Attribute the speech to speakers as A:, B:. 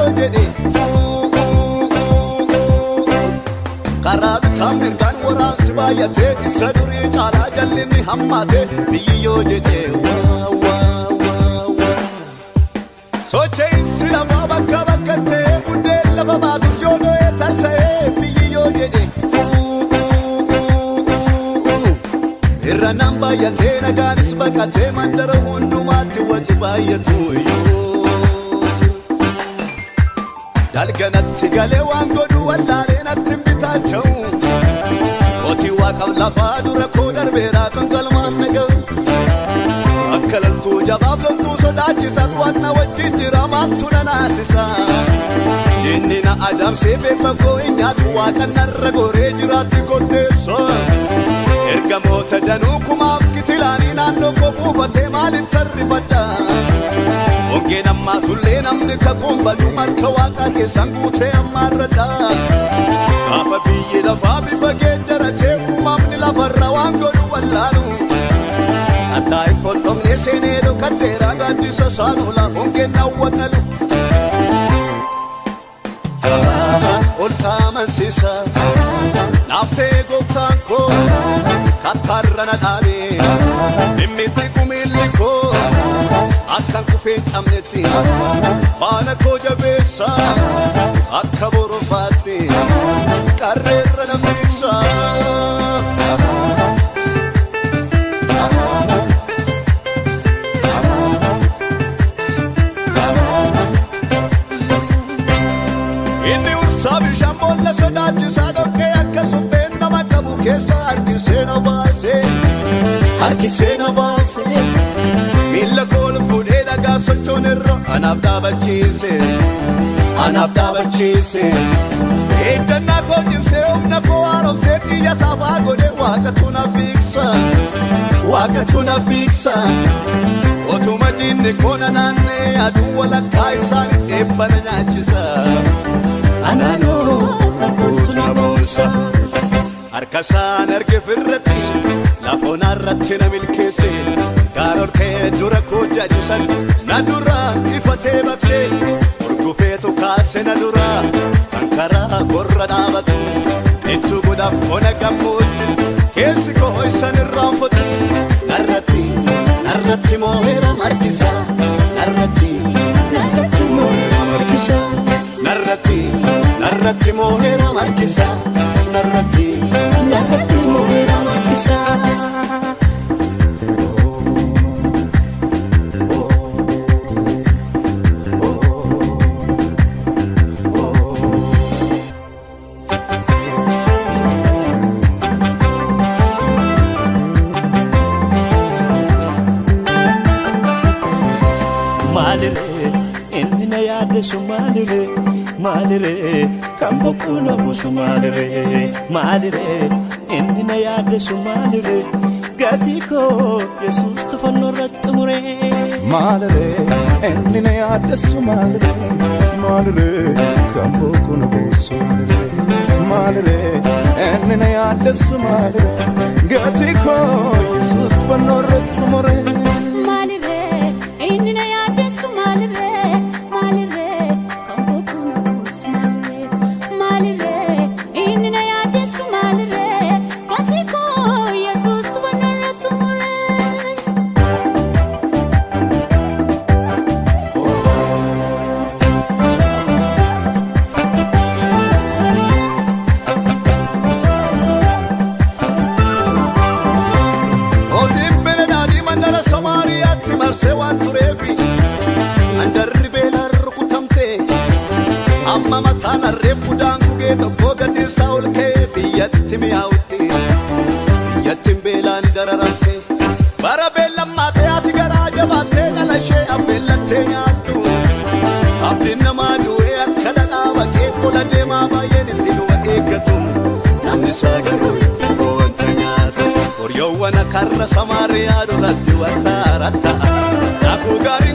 A: yoo jedhe. Karaa bitaa mirgaan waraansi baay'atee, isa durii caalaa jallinni hammaate, biyyi yoo jedhe waa waa waa waa. Socho'insi lafaa bakka bakkatti buddeen lafa baatus yoo dho'ee tarsa'ee, biyyi yoo jedhe. Irra nan baay'atee, nagaanis baqatee, mandara hundumaatti waci baay'atu yoo. Dalganatti galee waan godhu wallaalee natti hin bitaacha'u. Mootii waaqaaf lafaa dura koo darbeeraa kan galmaan na ga'u. Akka loltuu jabaaf loltuu sodaachisaatu waan na wajjin jira, maaltu na naasisa? Inni na adamsee beekma koo hin nyaatu, waaqa narra goree jiraatti kotteessa. Ergamoota danuu kumaaf kitilaanii naannoo koo buufatee, maaliif tarrifadha? Hongeen ammaa tullee namni kakuun badu harka waaqaa keessan guutee ammaarradha. Gaafa biyyi lafaa bifa geeddaratee, uumamni lafarra waan godhu wallaalu. Kattaa hin qottomne seenee dhokadheera, gaaddisa isaan oola hongeen nawwaqalu. Ol qaamansiisa naaftee gooftaan koo kattaarra na dhaabee, dhimmitti kumiilli koo akkan kufee hin cabnetti faana koo jabeessa, akka borofaatti qarreerra na miiksa. Inni ursaa bishaan boolla sodaachisaa dhoqqee akka supheen nama qabu keessa harkisee na baasee, harkisee na baasee, miilla kool fuudhee dhagaa sochoon irra anaaf dhaabachiise, anaaf dhaabachiise. Ejjannaa koo cimsee, humna koo haaromsee, xiyya saafaa godhee, waaqatu na fiigsa, waaqatu na fiigsa. Otuma diinni koo na naannee, aduu walakkaa isaanii eebba na nyaachisa. Anaanoo kakuutu na boonsa. Harka isaan arge firratti lafoon irratti na milkeesse, gaara ol ka'ee dura koo jajisan na dura ifatee baqsee, urgufeetu kaase na dura kan karaa gorra dhaabatu jechuu godhaaf ona gammoojji keessi koo isan irraanfatu. Narratti, narratti moo'eera markisa, narratti, narratti moo'eera markisa, narratti, narratti moo'eera markisa, narratti, narratti moo'eera markisa.
B: Maaliree inni na yaaddeessu, maaliree, maaliree kan bokkuu na buusu, maaliree, maaliree inni na yaaddeessu, maaliree gatii koo Yesuus fannoo irratti muree.
C: Maaliree inni na yaaddessu, maaliree, maaliree kan bokkuu na buusu, maaliree, maaliree inni na yaaddessu, maaliree gatii koo Yesuus fannoo irratti muree.
D: Maalirree inni na yaaddessu, maalirree, maalirree kan bokkuu na buusu, maalirree, maalirree inni na yaaddessu, maalirree gatii koo Yesuus fannoo irratti muree.
A: Mootiin Benedaadii mandara Samaariyaatti marsee waan tureefi, mandarri beelaan rukutamte. Amma mataan harreef udaan gugee tokko gatiin isaa ol ka'ee biyyatti mi'aawutti, biyyattiin beelaan dararamte. Bara beellammaatee ati garaa jabaattee dhala ishee affeellattee nyaattu. Abdiin namaa du'ee akka dhadhaa baqee, qola deemaa baay'een itti du'a eeggatu. Namni isaa garuu hin wanta nyaatu. Horiyoowwan karra Samaariyaa duratti wanta ratta'a. Daakuu gaariin.